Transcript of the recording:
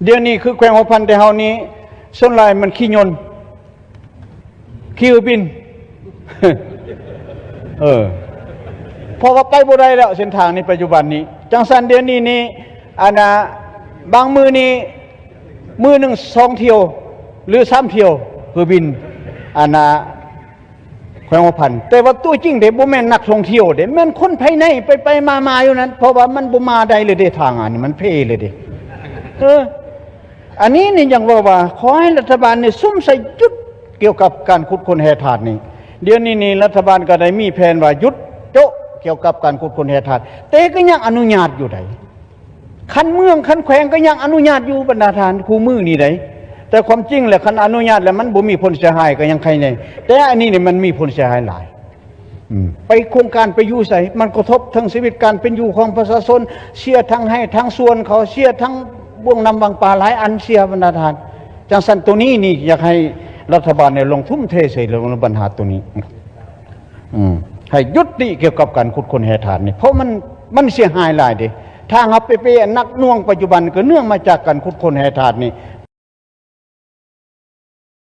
ດຽວນີ້ຄືແຂວງຫົວພັນແຕ່ເຮົານີ້ ສ່ວນຫຼາຍມັນຂີ່ຍົນ ຂີ່ເຮືອບິນ ເອີ ເພາະວ່າໄປບໍ່ໄດ້ແລ້ວເສັ້ນທາງນີ້ ປັດຈຸບັນນີ້. ຈັ່ງຊັ້ນດຽວນີ້ນີ້ ອັນນ່າ ບາງມື້ນີ້ ມື້ໜຶ່ງສອງຖ້ຽວ ຫຼື ສາມຖ້ຽວ ເຮືອບິນ ອັນນ່າ ແຂວງຫົວພັນ. ແຕ່ວ່າຕົວຈິງເດ້ ບໍ່ແມ່ນນັກທ່ອງທ່ຽວເດ້ ແມ່ນຄົນພາຍໃນໄປໆມາໆຢູ່ນັ້ນ ເພາະວ່າມັນບໍ່ມາໄດ້ເລີຍເດ້ ທາງອັນນີ້ມັນເພເລີຍເດ້. ເອີ ອັນນີ້ນີ້ຍັງເວົ້າວ່າ ຂໍໃຫ້ລັດຖະບານນີ້ສຸມໃສ່ຢຸດກ່ຽວກັບການຂຸດຄົ້ນແຮ່ທາດນີ້. ດຽວນີ້ນີ້ລັດຖະບານກໍໄດ້ມີແຜນວ່າຢຸດໂຈະກ່ຽວກັບການຂຸດຄົ້ນແຮ່ທາດ ແຕ່ກໍຍັງອະນຸຍາດຢູ່ໃດ໋. ຄັນເມືອງຄັນແຂວງກໍຍັງອະນຸຍາດຢູ່ ບັນດາທ່ານ ຄູ່ມື້ນີ້ໃດ໋. ແຕ່ຄວາມຈິງແລ້ວ ຄັນອະນຸຍາດແລ້ວ ມັນບໍ່ມີຜົນເສຍຫາຍກໍຍັງໄຄແນ່ ແຕ່ອັນນີ້ນີ້ມັນມີຜົນເສຍຫາຍຫຼາຍ. ອືມ ໄປໂຄງການໄປຢູ່ໃສ ມັນກະທົບເຖິງຊີວິດການເປັນຢູ່ຂອງປະຊາຊົນ ເສຍທັງໄຮ່ທັງສວນເຂົາ ເສຍທັງບ່ວງນ້ຳວັງປາ ຫຼາຍອັນເສຍ ບັນດາທ່ານ. ຈັ່ງຊັ້ນໂຕນີ້ນີ້ ຢາກໃຫ້ລັດຖະບານນີ້ລົງທຸ່ມເທໃສ່ເລື່ອງບັນຫາໂຕນີ້ ອືມ ໃຫ້ຢຸດຕິກ່ຽວກັບການຂຸດຄົ້ນແຮ່ທາດນີ້ ເພາະມັນ ມັນເສຍຫາຍຫຼາຍເດ້. ທາງເຮົາເປໆ ໜັກໜ່ວງປັດຈຸບັນ ກໍເນື່ອງມາຈາກການຂຸດຄົ້ນແຮ່ທາດນີ້